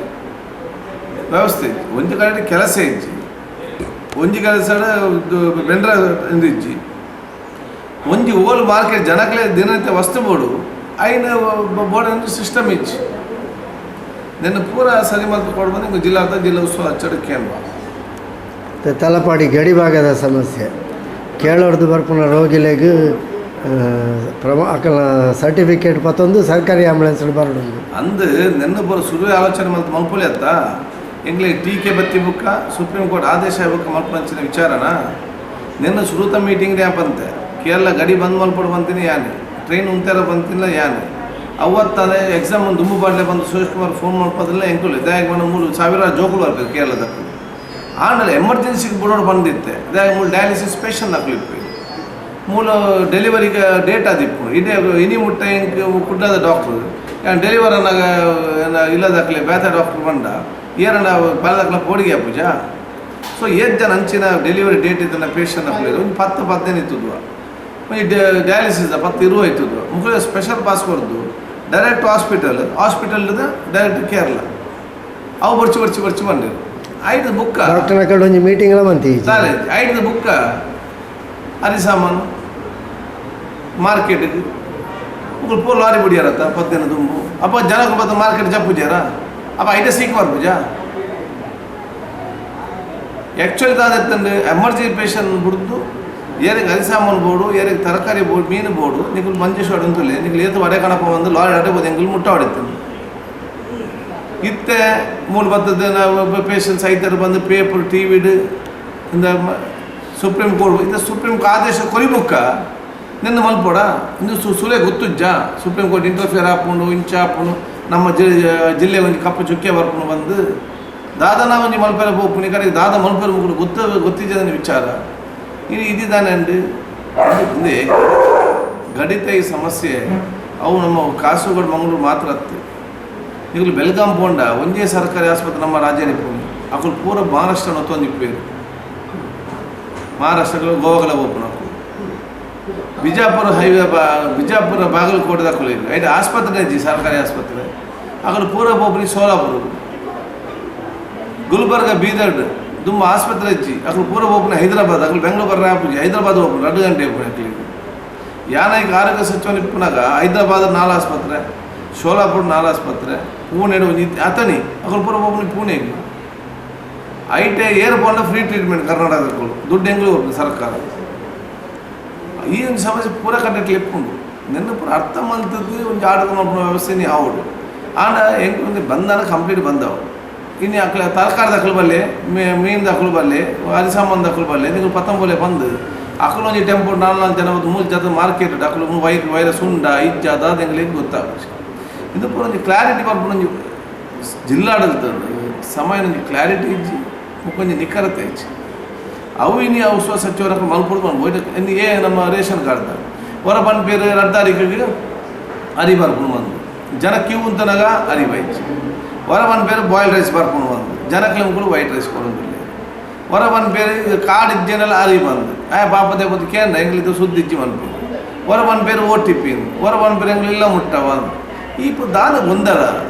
ವ್ಯವಸ್ಥೆ ಇಜ್ಜಿ. ಒಂಜಿ ಕಡೆ ಕೆಲಸ ಇಜ್ಜಿ, ಒಂಜಿ ಕೆಲಸ ಬೆಂಡ್ರ ಇಂದು ಇಜ್ಜಿ. ಒಂಜಿ ಓಲ್ ಮಾರ್ಕೆಟ್ ಜನಕ್ಲೆ ದಿನನಿತ್ಯ ವಸ್ತು ಬೋಡು ಐನ ಬೋರ್ಡ್ ಸಿಸ್ಟಮ್ ಇಜ್ಜಿ. ನಿನ್ನ ಪೂರ ಸರಿ ಮಲ್ತು ಕೊಡ್ಬಂದು ನಿಮ್ಗೆ ಜಿಲ್ಲಾ ಜಿಲ್ಲಾ ಉಸ್ತುವಾರಿ ಅಚ್ಚಡಿ ಕೇಂದ್ರ. ತಲಪಾಡಿ ಗಡಿ ಭಾಗದ ಸಮಸ್ಯೆ ಕೇಳೋರ್ದು ಬರ್ಪುನ ರೋಗಿಲೆಗ್ ಅಕಲ ಸರ್ಟಿಫಿಕೇಟ್ ಪತ್ತೊಂದು ಸರ್ಕಾರಿ ಆಂಬುಲೆನ್ಸ್ ಬರಡುಂಡು. ಅಂದು ನೆನ್ನ ಪೂರ ಸುರುವೆ ಆಲೋಚನೆ ಮಲ್ತ್ ಮಲ್ಪೊಲಿ ಅತ್ತ. ಎಂಕ್ಲೆ ಟೀಕೆ ಬತ್ತಿ ಬುಕ್ಕ ಸುಪ್ರೀಂ ಕೋರ್ಟ್ ಆದೇಶ ಬುಕ್ಕ ಮಲ್ಪಂಚಿನ ವಿಚಾರನ ನಿನ್ನ ಸುರುತ ಮೀಟಿಂಗ್ ಬಂತೆ. ಕೇರಳ ಗಡಿ ಬಂದ್ ಮಲ್ಪೊಡು ಬಂತೀನಿ ಯಾನೆ, ಟ್ರೈನ್ ಉಂತಾರ ಬಂತಿಲ್ಲ ಯಾನೆ. ಅವತ್ತದೇ ಎಕ್ಸಾಮ್ ಒಂದು ದುಂಬು ಬಾಡ್ಲೆ ಬಂದು ಸುರೇಶ್ ಕುಮಾರ್ ಫೋನ್ ಮಲ್ಪದಿಲ್ಲ ಎಂಕುಲು ದಾಯಕ ಬಂದು 3,000 ಜೋಕುಲು ಬರ್ಬೇಕು ಕೇರಳದಕ್ಕೂ. ಆಮೇಲೆ ಎಮರ್ಜೆನ್ಸಿಗೆ ಬಿಡೋಡು ಬಂದಿತ್ತೆ ದಾಯಕ ಮೂಲು ಡಯಾಲಿಸಿಸ್ ಪೇಷಂಟ್ ಹಾಕ್ಲಿಪ್ಪು, ಮೂಲ ಡೆಲಿವರಿಗೆ ಡೇಟ್ ಆದಿಪ್ಪು. ಇದೇ ಇನಿ ಮುಟ್ಟ ಎಂಕ್ ಕುಡ್ಲದ ಡಾಕ್ಟ್ರು ಡೆಲಿವರ್ ಅನ್ನಾಗ ಇಲ್ಲದಾಕ್ಲೆ ಬೇತ ಡಾಕ್ಟ್ರ್ ಬಂಡ ಏರಣ್ಣ ಬಲದಾಕ್ಲ ಪೋಡಿಗೆ ಪೂಜಾ. ಸೊ ಏತ್ ಜನ ಅಂಚಿನ ಡೆಲಿವರಿ ಡೇಟ್ ಇದ್ದನ ಪೇಷಂಟ್ ಹಾಕ್ಲಿ ಒಂದು 10 15 ಇತ್ತದು, ಒಂಜಿ ಡಯಾಲಿಸಿಸ್ 10 20 ಇತ್ತದು. ಮುಖ ಸ್ಪೆಷಲ್ ಪಾಸ್ ಕೊರ್ದು direct hospital, hospital direct Kerala. ಅವು ಬರ್ಚಿ ಬರ್ಚಿ ಬರ್ಚಿ ಬಂದಿರು ಐದು ಬುಕ್ಕ ಡಾಕ್ಟರ್ನ ಕಡೆ ಒಂಜಿ ಮೀಟಿಂಗ್ಲ ಮಂತಿ. ತಾನೆ ಐದು ಬುಕ್ಕ ಅರಿ ಸಾಮಾನು ಮಾರ್ಕೆಟ್ಗೆ ಮುಕುಲು ಪೂರ ಲಾರಿ ಬಿಡಿಯಾರತ್ತ 10 ದಿನ ದುಂಬು. ಅಪ್ಪ ಜನಕ್ಕೆ ಬತ್ತ ಮಾರ್ಕೆಟ್ ಜಪ್ಪುಜಾರ ಅಪ್ಪ ಐಟ ಸೀಕ್ ಬರ್ಪುಜ. ಆ್ಯಕ್ಚುಲಿ ದಾದೆತ್ತಂಡು ಎಮರ್ಜೆನ್ಸಿ ಪೇಷಂಟ್ ಬುಡ್ದು ಏರಿಗೆ ಅರಿ ಸಾಮಾನು ಬೋಡು, ಏರಿಗೆ ತರಕಾರಿ ಬೋಡು, ಮೀನು ಬೋಡು. ನಿಕುಲು ಮಂಜೇಶ್ವರ ಉಂತುಲೆ ನಿಕುಲು ಏತು ವಡೆ ಕಣಪ ಬಂದು ಲಾರಿ ಅಡೆ ಬೋದು ಎಂಕುಲು ಮುಟ್ಟ ಹೊಡಿತು. ಇತ್ತೆ ಮೂಲು ಬತ್ತದ ನಾವು ಪೇಷಂಟ್ಸ್ ಐತರು ಬಂದು ಪೇಪರ್ ಟಿವಿಡ್ ಇಂದ ಸುಪ್ರೀಂ ಕೋರ್ಟ್ ಇಂದ ಸುಪ್ರೀಂ ಆದೇಶ ಕೊರಿಬುಕ್ಕ ನಿನ್ನ ಮಲ್ಪೋಡ. ಇಂದು ಸುಲೆ ಗೊತ್ತುಜ್ಜ supreme court interfere ಆಪುಂಡು ಇಂಚ ಆಪುಂಡು ನಮ್ಮ ಜಿಲ್ಲೆ ಒಂಜಿ ಕಪ್ಪು ಚುಕ್ಕೆ ಬರ್ಪುಂಡು ಬಂದು ದಾದನ ಒಂಜಿ ಮಲ್ಪೆರೆ ಪೋಪುನಿ ಕಡೆಗೆ ದಾದ ಮಲ್ಪೆರೆ ಮುಗುಡು ಗೊತ್ತ ಗೊತ್ತಿಜ್ಜದ ವಿಚಾರ ಇನ್ನು ಇದಿದ್ದಾನೆ ಅಂಡ್ ಹಿಂದೆ ಗಡಿತ ಈ ಸಮಸ್ಯೆ ಅವು ನಮ್ಮ ಕಾಸರಗೋಡು ಮಂಗಳೂರು ಮಾತ್ರ ಅತ್ತೆ. ಈಗಲೂ ಬೆಲ್ಗಾಂ ಪೋಂಡ ಒಂಜೇ ಸರ್ಕಾರಿ ಆಸ್ಪತ್ರೆ ನಮ್ಮ ರಾಜ್ಯ ಪೋಣಿ ಅಕುಲು ಪೂರ ಮಹಾರಾಷ್ಟ್ರ ಒತ್ತೊಂದಿಪ್ಪೇರು. ಮಹಾರಾಷ್ಟ್ರಗಳು ಗೋವಾಗಳ ಹೋಗ್ಪುನ ಅಕುಲು ಬಿಜಾಪುರ ಹೈವೇ ಬಾ ಬಿಜಾಪುರ ಬಾಗಲಕೋಟೆ ದಾಕುಲು ಐಟ್ ಆಸ್ಪತ್ರೆ ಇಜ್ಜಿ ಸರ್ಕಾರಿ ಆಸ್ಪತ್ರೆ. ಅಕುಲು ಪೂರ ಪೋಪುನಿ ಸೋಲಾಪುರ, ಗುಲ್ಬರ್ಗ, ಬೀದರ್. ದುಂಬ ಆಸ್ಪತ್ರೆ ಇಜ್ಜಿ. ಅಕುಲು ಪೂರ ಪೋಪುನಿ ಹೈದರಾಬಾದ್. ಅಕುಲು ಬೆಂಗಳೂರು ಬರ್ರೆ ಆಪುಜಿ, ಹೈದರಾಬಾದ್ ಹೋಗ್ಪುನಿ 2 ಗಂಟೆ ಇಪ್ಪುನಿ ಅಕ್ಲೆಗ್. ಯಾನ ಈಗ ಆರೋಗ್ಯ ಸಚಿವ ಇಪ್ಪುನಾಗ ಹೈದರಾಬಾದ್ ನಾಲ್ ಆಸ್ಪತ್ರೆ, ಶೋಲಾಪುರ ನಾಲ್ ಆಸ್ಪತ್ರೆ, ಪೂಣೆ ಒಂಜಿ ಅತನಿ. ಅಕುಲು ಪೂರ ಪೋಪುನಿ ಪೂಣೆಗ್. ಐಟೆ ಏರ್ ಪೋಂಡ ಫ್ರೀ ಟ್ರೀಟ್ಮೆಂಟ್ ಕರ್ನಾಟಕದಕ್ಕುಲು, ದುಡ್ಡು ಎಂಗ್ಲು ಕೊರ್ಪುನಿ ಸರ್ಕಾರ. ಈ ಒಂದು ಸಮಸ್ಯೆ ಪೂರ ಕಡೆಟ್ಲಿ ಇಪ್ಪುಂಡು. ನೆನ್ನ ಪೂರ ಅರ್ಥ ಮಲ್ತದ್ದು ಒಂಜಿ ಆಡಳಿತ ಮಲ್ಪುನ ವ್ಯವಸ್ಥೆ ಆವೊಡು. ಆಂಡ ಎಂಕ್ ಒಂಜಿ ಬಂಧನ ಕಂಪ್ಲೀಟ್ ಬಂದವು. ಇನ್ನು ಅಕ್ಲೆ ತರಕಾರಿ ದಕ್ಕಲು ಬಲ್ಲೆ, ಮೀನು ದಕ್ಕಲು ಬಲ್ಲೆ, ಅರಿ ಸಾಮಾನು ದಕ್ಕಲು ಬಲ್ಲೆ. ನಿಕುಲು ಪತ್ತಂಬೋಲೆ ಬಂದು ಅಕುಲು ಒಂಜಿ ಟೆಂಪೋ ನಾಲ್ ನಾಲ್ ಜನ ಮೂರು ಜನ ಮಾರ್ಕೆಟ್ ಅಕುಲು ವೈರಸ್ ಉಂಡ ಇಜ್ಜ ದಾದ ಎಂಕ್ಲೆಗ್ ಗೊತ್ತಾಪುಜಿ. ಇದು ಪೂರ ಒಂಜಿ ಕ್ಲಾರಿಟಿ ಬರ್ಪುನ ಒಂಜಿ ಜಿಲ್ಲಾಡಳಿತ ಸಮಯ ಒಂಜಿ ಕ್ಲಾರಿಟಿ ಇಜ್ಜಿ, ಬೊಕ್ಕ ನಿಖರತೆ ಇಜ್ಜಿ. ಅವು ಇನಿ ಅವು ಸ್ವ ಸಚಿವರ ಮಲ್ಪೊಡು ಮಲ್ಪು. ಇನ್ನು ಏ ನಮ್ಮ ರೇಷನ್ ಕಾರ್ಡ್ ಹೊರ ಪನ್ಪೇರು ರಡ್ಡ್ ತಾರೀಕಿಗೆ ಅರಿ ಬರ್ಪುಂಡು ಬಂದು ಜನ ಕ್ಯೂ ಉಂತನಾಗ ಅರಿ ಬೈಜಿ. ಹೊರ ಪನ್ಪೇರು ಬಾಯ್ಲ್ಡ್ ರೈಸ್ ಬರ್ಪುಂಡು ಬಂದು ಜನಕ್ಲೆ ಮುಕುಲು ವೈಟ್ ರೈಸ್ ಕೊಡೊಂದುಲ್ಲೆರ್. ಹೊರ ಪನ್ಪೇರು ಕಾರ್ಡ್ ಇಜ್ಜೆಂಡಲ ಅರಿ ಬಂದು ಆಯ್ ಪಾಪದ ಬೊತ್ತ ಕೇಂದ್ರ ಎಂಕ್ಲಿದು ಸುದ್ದಿ ಇಜ್ಜಿ ಮನ್ಪೇರು. ಹೊರ ಪನ್ಪೇರು ಓಟಿಪಿ, ಹೊರ ಪನ್ಪೇರು ಎಂಕ್ಲು ಇಲ್ಲ ಮುಟ್ಟವ. ಈ ದಾದ ಗೊಂದಲ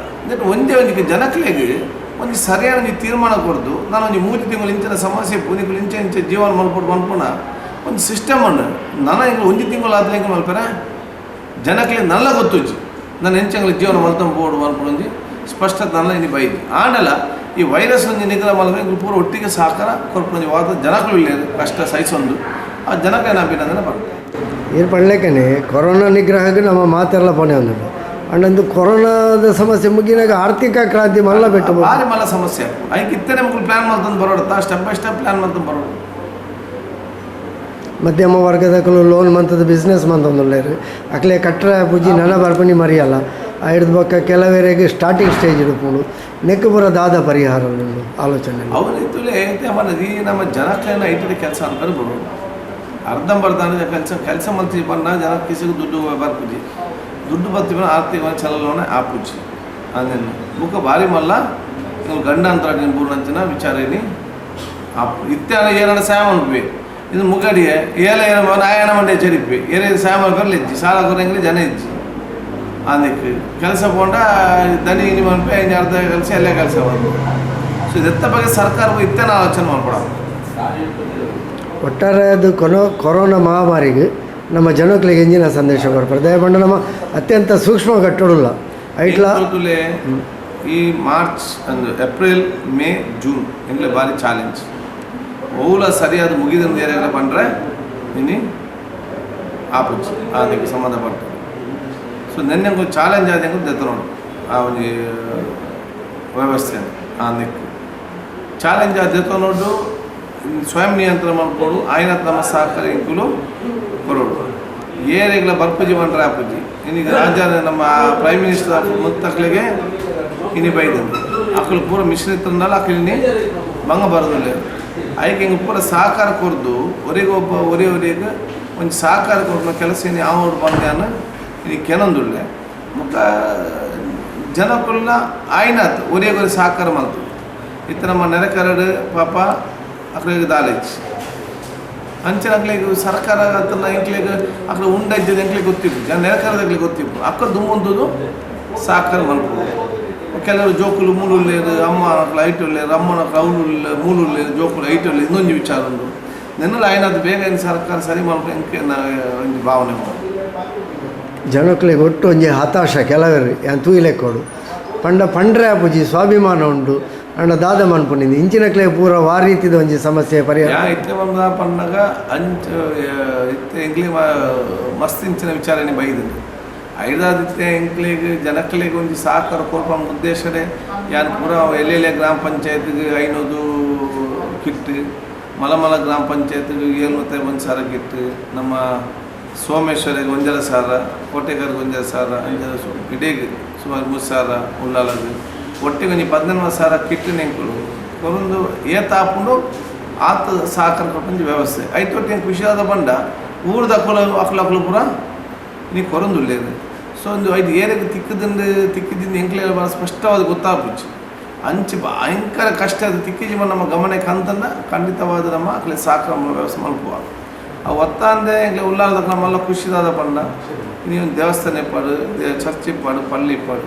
ನೆಟ್ ಒಂಜೇ ಒಂಜಿ ಜನಕ್ಲೆಗ್ ಒಂಜಿ ಸರಿಯಾದ ಒಂಜಿ ತೀರ್ಮಾನ ಕೊರ್ದು ನಾನು ಒಂಜಿ 3 ತಿಂಗಳು ಇಂಚಿನ ಸಮಸ್ಯೆ ಪುನಿಕುಲು ಇಂಚ ಇಂಚ ಜೀವನ ಮಲ್ಪೊಡು ಮನ್ಪುನ ಒಂಜಿ ಸಿಸ್ಟಮ್ ಅನ್ನು ನನ ಎಂಕ್ಲು ಒಂಜಿ ತಿಂಗಳು ಆದ್ರೆ ಎಂಕ್ ಮಲ್ಪೆರೆ ಜನಕ್ಲೆ ನಲ್ಲ ಗೊತ್ತುಜ್ಜಿ. ನಾನು ಎಂಚಂಗ್ಲ ಜೀವನ ಮಲ್ತೊಂದು ಪೋಡು ಮನ್ಪುನ ಒಂಜಿ ಸ್ಪಷ್ಟತೆ ನಲ್ಲ ಇನಿ ಬೈದು. ಆಂಡಲ ಈ ವೈರಸ್ ಒಂಜಿ ನಿಗ್ರಹ ಮಲ್ಪೆ ಎಂಕ್ಲು ಪೂರ ಒಟ್ಟಿಗೆ ಸಹಕಾರ ಕೊರ್ಪುನ ಒಂಜಿ ವಾದ ಜನಕುಲು ಇಲ್ಲ ಕಷ್ಟ ಸಹಿಸೊಂದು ಆ ಜನಕ್ಕೆ ಅಭಿನಂದನೆ ಪನ್ಪೆ. ಏನ್ ಪಣ್ಲೆಕ್ಕನೆ ಕೊರೋನಾ ನಿಗ್ರಹಕ್ಕೆ ನಮ್ಮ ಮಾತೆಲ್ಲ ಪೋಣೆ ಒಂದುಂಡು. ಅಂಡ ಕೊರೋನಾದ ಸಮಸ್ಯೆ ಮುಗಿನಾಗ ಆರ್ಥಿಕ ಕ್ರಾಂತಿ ಮಲ್ಲ ಬೆಟ್ಟು. ಭಾರಿ ಮಲ್ಲ ಸಮಸ್ಯೆ. ಐಕ್ ಇತ್ತನೆ ಮುಕುಲು ಪ್ಲಾನ್ ಮಲ್ತೊಂದು ಬರೋಡತ್ತ, step by step plan ಮಲ್ತೊಂದು ಬರೋಡು. ಮಧ್ಯಮ ವರ್ಗದಕುಲು ಲೋನ್ ಮಂತದ ಬಿಸ್ನೆಸ್ ಮಂತೊಂದುಲ್ಲೆರ್. ಅಕ್ಲೆ ಕಟ್ರ ಪೂಜಿ ನನ ಬರ್ಪುನಿ ಮರಿಯಲ್ಲ. ಐಡ್ದ್ ಬೊಕ್ಕ ಕೆಲವೆರೆಗ್ ಸ್ಟಾರ್ಟಿಂಗ್ ಸ್ಟೇಜ್ ಇಡುಪುಂಡು. ನೆಕ್ಕ್ ಪೂರ ದಾದ ಪರಿಹಾರ ಉಂಡು ಆಲೋಚನೆ? ಅವನು ಇತ್ತುಲೆ ಈ ನಮ್ಮ ಜನಕ್ಲೆನ ಐಟಿದ ಕೆಲಸ ಅನ್ಕೊಂಡು ಬರೋಡು. ಅರ್ಧಂಬರ್ಧ ಕೆಲಸ ಕೆಲಸ ಮಲ್ತಿ ಪಂಡ ಜನ ಕಿಸಿಗೆ ದುಡ್ಡು ಬರ್ಪುಜಿ. ದುಡ್ಡು ಬತ್ತಿ ಆರ್ಥಿಕ ಚಲನವಲನೆ ಆಪುಜಿ. ಅಂದೆನ್ ಬುಕ್ಕ ಭಾರಿ ಮಲ್ಲ ಗಂಡಾಂತರ ಬೂರ್ನಂಚಿನ ವಿಚಾರ ಇನಿ ಆಪು. ಇತ್ತೆ ಏನನ್ನ ಸಾಯ ಮನ್ಪುವೆ ಇದು ಮುಗಡಿಯೆ ಏಲ ಏನ ಆಯನ ಮಂಡೆ ಚರಿಪೆ ಏನೇ ಸಾಯ ಮನ್ಪೆರ್ಲ ಇಜ್ಜಿ, ಸಾಲ ಕೊರಂಗ್ಲಿ ಜನ ಇಜ್ಜಿ. ಅಂದಕ್ಕೆ ಕೆಲಸ ಪೋಂಡ ದನಿ ಇನಿ ಮನ್ಪೆ ಇನ್ನು ಅರ್ಧ ಕೆಲಸ ಎಲ್ಲ ಕೆಲಸ ಬಂದು. ಸೊ ಇದೆತ್ತ ಬಗ್ಗೆ ಸರ್ಕಾರ ಇತ್ತೇನ ಆಲೋಚನೆ ಮನ್ಪೊಡ. ಒಟ್ಟಾರೆ ಅದು ಕೊರೋನಾ ಮಹಾಮಾರಿಗೆ ನಮ್ಮ ಜನಕ್ಲೆಗ್ ಎಂಜಿನ ಸಂದೇಶ ಕೊರ್ಪರ್? ದಯಪಂಡ ನಮ್ಮ ಅತ್ಯಂತ ಸೂಕ್ಷ್ಮ ಕಟ್ಟೋಡುಲ್ಲ ಐಟ್ಲ. ತುಲೆ ಈ ಮಾರ್ಚ್ ಅಂದ್ರೆ April, May, June ಎಂಗ್ಲೆ ಭಾರಿ ಚಾಲೆಂಜ್. ಓಲ ಸರಿಯಾದ ಮುಗಿದ ಏರಿಯಾಗಳ ಪಂಡ್ರೆ ಇನಿ ಆಪುಜಿ ಅದಕ್ಕೆ ಸಂಬಂಧಪಟ್ಟ. ಸೊ ನೆನ್ನೆ ಚಾಲೆಂಜ್ ಆದಂಗೆ ದೆತ್ತನೋಡು ಆ ಒಂಜಿ ವ್ಯವಸ್ಥೆ ಆ ನೆಕ್ಕು ಚಾಲೆಂಜ್ ಆದ ದೆತ್ತನೋಡು. ಸ್ವಯಂ ನಿಯಂತ್ರಣ ಮಲ್ಪೊಡು, ಆಯ್ನ ನಮ್ಮ ಸಹಕಾರ ಇಂಕುಲು ಕೊರೊಡು. ಏರೆಗ್ಲ ಬರ್ಪುಜಿ ಪಂಡ್ರೆ ಆಪುಜಿ. ಇನ್ನೀಗ ರಾಜ ನಮ್ಮ ಪ್ರೈಮ್ ಮಿನಿಸ್ಟರ್ ಮುತ್ತಕ್ಲೆಗೆ ಇನಿ ಬೈದಂದು ಅಕುಲು ಪೂರ ಮಿಶ್ರಿತಂದಲ್ಲ, ಅಕುಲಿನಿ ಬಂಗ ಬರೋದಿಲ್ಲ. ಐಕೆ ಹಿಂಗೆ ಪೂರ ಸಹಕಾರ ಕೊರ್ದು ಒರಿಗೆ ಒಬ್ಬ ಒರಿ ಒರಿಗೆ ಒಂಜಿ ಸಹಕಾರ ಕೊರ್ನ ಕೆಲಸ ಇನಿ ಆವೊಡು ಬಂದ್ಯಾನ ಇನಿ ಕೆನೊಂದುಲ್ಲೆ. ಬೊಕ್ಕ ಜನಕುಲ್ನ ಆಯ್ನಾತ್ ಒರಿಯಗೊರಿ ಒರಿ ಸಹಕಾರ ಮಲ್ತು. ಇತ್ತೆ ನಮ್ಮ ನೆರೆಕರಡು ಪಾಪ ಅಕ್ಲೆಗ್ ದಾಲೇಜ್ ಅಂಚನೆ ಅಕ್ಲೆಗ್ ಸರ್ಕಾರ ಅತ್ತನ ಎಂಕ್ಲೆಗ್ ಅಕ್ಲೆ ಉಂಡಜ್ಜದ ಎಂಕ್ಲೆಗ್ ಗೊತ್ತಿಪ್ಪು, ಜನ ನೆರೆಕರದಕ್ಲೆಗ್ ಗೊತ್ತಿಪ್ಪು. ಅಕ್ಕ ದುಮ್ಮುಂದುದು ಸಹಕಾರ ಮಲ್ಪು. ಕೆಲವರು ಜೋಕುಲು ಮೂಲುಲ್ಲೇರು, ಅಮ್ಮ ಅಕ್ಲು ಐಟ್ ಉಲ್ಲೇರು, ಅಮ್ಮನ ಅಕ್ಲು ಅವ್ಲು ಮೂಲುಲ್ಲೇರು, ಜೋಕುಲು ಐಟ್ ಉಲ್ಲೇರು. ಇನ್ನೊಂದು ವಿಚಾರ ಉಂಡು. ನೆನ್ನೆಲ ಆಯ್ನದು ಬೇಗ ಏನು ಸರ್ಕಾರ ಸರಿ ಮಲ್ಪು ಎಂಕೆ ಒಂಜಿ ಭಾವನೆ. ಜನಕ್ಲೆಗ್ ಒಟ್ಟು ಒಂಜಿ ಹತಾಶ ಕೆಲವರು ಯಾನ್ ತೂಯಿಲೆಕ್ಕೊಡು ಪಂಡ ಪಂಡ್ರೆ ಆಪುಜಿ, ಸ್ವಾಭಿಮಾನ ಉಂಡು ಅಂಡ ದಾದ ಮನ್ಪುನಿಂದು ಇಂಚಿನಕ್ಲೆ ಪೂರ ವಾ ರೀತಿದ ಒಂಜಿ ಸಮಸ್ಯೆ ಪರಿಹಾರ. ಯಾ ಇತ್ತೆ ಬಂದ ಪನ್ನಗ ಅಂಚ ಇತ್ತೆ ಎಂಕ್ಲೆ ಮಸ್ತ್ ಇಂಚಿನ ವಿಚಾರಣೆ ಬೈದುಂಡು. ಐದಾದಿತ್ತೆ ಎಂಕ್ಲೆಗ್ ಜನಕ್ಲೆಗ್ ಒಂಜಿ ಸಹಕಾರ ಕೊರ್ಪುನ ಉದ್ದೇಶಡೆ ಯಾನ್ ಪೂರ ಎಲ್ಲೆಲ್ಲೆ ಗ್ರಾಮ ಪಂಚಾಯತ್ಗ್ 500 ಕಿಟ್, ಮಲಮಲ ಗ್ರಾಮ ಪಂಚಾಯತ್ಗ್ 701,000 ಕಿಟ್, ನಮ್ಮ ಸೋಮೇಶ್ವರಿಗೆ 1,500, ಕೋಟೆಗಾರಿಗೆ 1,500, ಅಂಚ ಇಡೀ ಸುಮಾರು 3,000 ಉಳ್ಳಾಲಗ್ ಒಟ್ಟಿಗೆ ಒಂಜಿ 18,000 ಕಿಟ್ ಎಂಕುಲು ಕೊರೊಂದು ಏತ್ ಆಪುಂಡು ಆತ್ ಸಹಕಾರ ಕೊರ್ಪುನ ವ್ಯವಸ್ಥೆ. ಐತೊಟ್ಟು ಖುಷಿಯಾದ ಪಂಡ ಊರ್ದ ಅಕುಲು ಅಕ್ಲು ಅಕ್ಲು ಪೂರ ನೀ ಕೊರೊಂದುಲ್ಲೆರ್. ಸೊ ಒಂದು ಐದು ಏರೆಗ್ ತಿಕ್ಕುದುಂಡು ತಿಕ್ಕಿದಿಂದ ಎಂಕ್ಲೆ ಭಾಳ ಸ್ಪಷ್ಟವಾದ ಗೊತ್ತಾಪುಜಿ. ಅಂಚಿ ಭಯಂಕರ ಕಷ್ಟ ಅದು ತಿಕ್ಕಿಜಿ ನಮ್ಮ ಗಮನಕ್ಕೆ ಅಂತಂದ ಖಂಡಿತವಾದ ನಮ್ಮ ಅಕ್ಲೆ ಸಹಕಾರ ವ್ಯವಸ್ಥೆ ಮಲ್ಪುವ. ಆ ಒತ್ತಾಂದೆ ಎಂಕ್ಲೆ ಉಳ್ಳಾಲದ ನಮ್ಮೆಲ್ಲ ಖುಷಿದಾದ ಪಂಡ ನೀವು ದೇವಸ್ಥಾನ ಇಪ್ಪಡು, ಚರ್ಚ್ ಇಪ್ಪಡು, ಪಳ್ಳಿ ಇಪ್ಪಡು,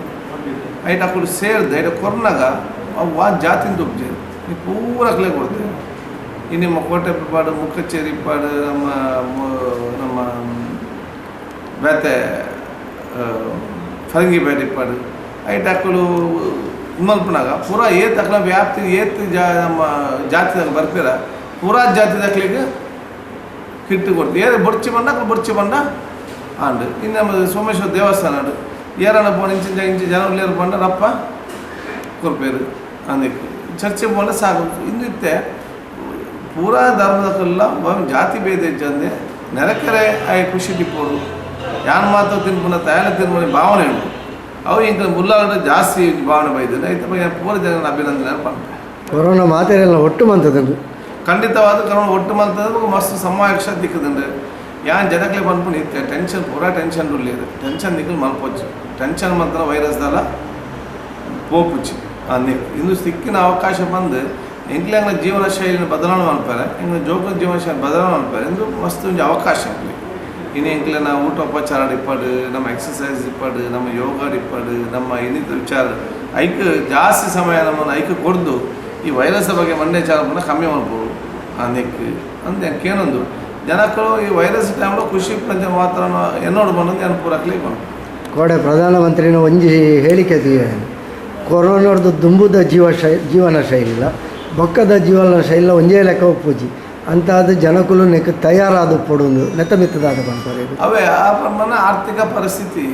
ಐಟ್ ಅಕುಲು ಸೇರ್ದು ಐಟ ಕೊರ್ನಾಗ ಅವು ವಾ ಜಾತಿನ ತುಪ್ಜೇರು ನೀ ಪೂರ ಅಕ್ಲೆ ಕೊಡ್ತೇವೆ. ಇನ್ನು ನಿಮ್ಮ ಕೋಟೆ ಇಪ್ಪಾಡು, ಮುಕ್ಕಚೇರಿ ಇಪ್ಪಾಡು, ನಮ್ಮ ನಮ್ಮ ಬೇತೆ ಫರಂಗಿ ಬೇಟೆ ಇಪ್ಪಾಡು, ಐಟ್ ಅಕುಲು ಮಲ್ಪನಾಗ ಪೂರಾ ಏತ್ ಅಕ್ಲ ವ್ಯಾಪ್ತಿ ಏತ್ ಜಾ ನಮ್ಮ ಜಾತಿದಾಗ ಬರ್ಪಿರ ಪೂರಾ ಜಾತಿದಕ್ಲಿಗೆ ಕಿಟ್ಟು ಕೊಡ್ತೀವಿ. ಏರು ಬೊಡ್ಚಿ ಬಂಡ ಅಕ್ಲು ಬೊಡ್ಚಿ ಬಂಡ ಆಂಡ್. ಇನ್ನು ನಮ್ಮ ಸೋಮೇಶ್ವರ ದೇವಸ್ಥಾನ ಏರನ ಪೋಣ ಇಂಚಿನ ಇಂಚಿ ಜನ ಉಲ್ಲೇರು ಪಂಡ ರಪ್ಪ ಕೊರ್ಪೇರು ಅಂದಿಕ್ ಚರ್ಚೆ ಪೋಂಡ ಸಾಕು. ಇಂದು ಇತ್ತೆ ಪೂರಾ ಧರ್ಮದಕ್ಕೆಲ್ಲ ಜಾತಿ ಭೇದ ಇಜ್ಜಂದೆ ನೆರೆಕೆರೆ ಆಯ್ ಖುಷಿ ಟಿಪ್ಪೋಡು ಯಾನ್ ಮಾತ್ರ ತಿನ್ಪುನ ತಯಾರ ತಿನ್ಪುನ ಭಾವನೆ ಉಂಟು. ಅವು ಇಂಕ ಮುಲ್ಲಾಡ ಜಾಸ್ತಿ ಭಾವನೆ ಬೈದಿಲ್ಲ. ಐತ ಪೂರ ಜನ ಅಭಿನಂದನೆ ಪಂಪೆ. ಕೊರೋನಾ ಮಾತೆರೆಲ್ಲ ಒಟ್ಟು ಮಂತದಂಡು. ಖಂಡಿತವಾದ ಕರೋನಾ ಒಟ್ಟು ಮಂತದ ಮಸ್ತ್ ಸಮಾವೇಶ ದಿಕ್ಕದಂಡು. ಯಾನ್ ಜನಕ್ಲೆ ಪನ್ಪುನ ಇತ್ತೆ ಟೆನ್ಷನ್ ಪೂರಾ ಟೆನ್ಷನ್ ಉಲ್ಲೇರು, ಟೆನ್ಷನ್ ದಿಕ್ಕಲು ಮಲ್ಪೊಚ್ಚು. ಟೆನ್ಷನ್ ಮಂತನ ವೈರಸ್ ದಾಲ ಪೋಪುಚ್ಚಿ ನಿಕ್ ಇಂದು ಸಿಕ್ಕಿನ ಅವಕಾಶ ಬಂದು ಎಂಕ್ಲೆ ಜೀವನ ಶೈಲಿನ ಬದಲಾವಣೆ ಮಲ್ಪಾರೆ, ಎಂಕ್ಲೆ ಜೋಕುల ಜೀವನ ಶೈಲಿ ಬದಲಾವಣೆ ಮಲ್ಪಾರೆ. ಇಂದು ಮಸ್ತ್ ಒಂಜಿ ಅವಕಾಶ ಎಂಕ್ಲೆ. ಇನ್ನು ಎಂಕ್ಲೆ ನಾವು ಊಟೋಪಚಾರ ಇಪ್ಪಡು, ನಮ್ಮ ಎಕ್ಸಸೈಸ್ ಇಪ್ಪಡು, ನಮ್ಮ ಯೋಗ ಇಪ್ಪಡು, ನಮ್ಮ ಇನ್ನಿತರ ವಿಚಾರ ಐಕ್ ಜಾಸ್ತಿ ಸಮಯ ನಮ್ಮನ್ನು ಐಕ್ ಕೊಡ್ದು ಈ ವೈರಸ್ ಬಗ್ಗೆ ಮಂಡೆ ಚಾರ ಪೂರ ಕಮ್ಮಿ ಮಲ್ಪೊಡು ಆ ನೆಕ್ ಅಂದ್ ಕೇನೊಂದು ಜನಕ್ಕಳು ಈ ವೈರಸ್ ಟೈಮ್లో ಖುಷಿ ಪ್ರಪಂಚ ವಾತಾವರಣ ಎನ್ನೋಡು ಬಂದು ಏನು ಪೂರ ಬಂದು. ಕೋಡೆ ಪ್ರಧಾನಮಂತ್ರಿನ ಒಂಜಿ ಹೇಳಿಕೆ ಕೊರೋನಾರ್ದು ದುಂಬುದ ಜೀವನ ಶೈಲಿಲ್ಲ ಬೊಕ್ಕದ ಜೀವನ ಶೈಲಿಲ ಒಂಜೇ ಲೆಕ್ಕ ಒಪ್ಪುಜಿ ಅಂತಾದ ಜನಕುಲು ನೆಕ್ ತಯಾರಾದ ಪೊಡುಂದು ನೆತ್ತ ಮಿತ್ತದಾದ ಪನ್ಪರೆ. ಅವೇ ಆ ಪ್ರಮಾಣ ಆರ್ಥಿಕ ಪರಿಸ್ಥಿತಿ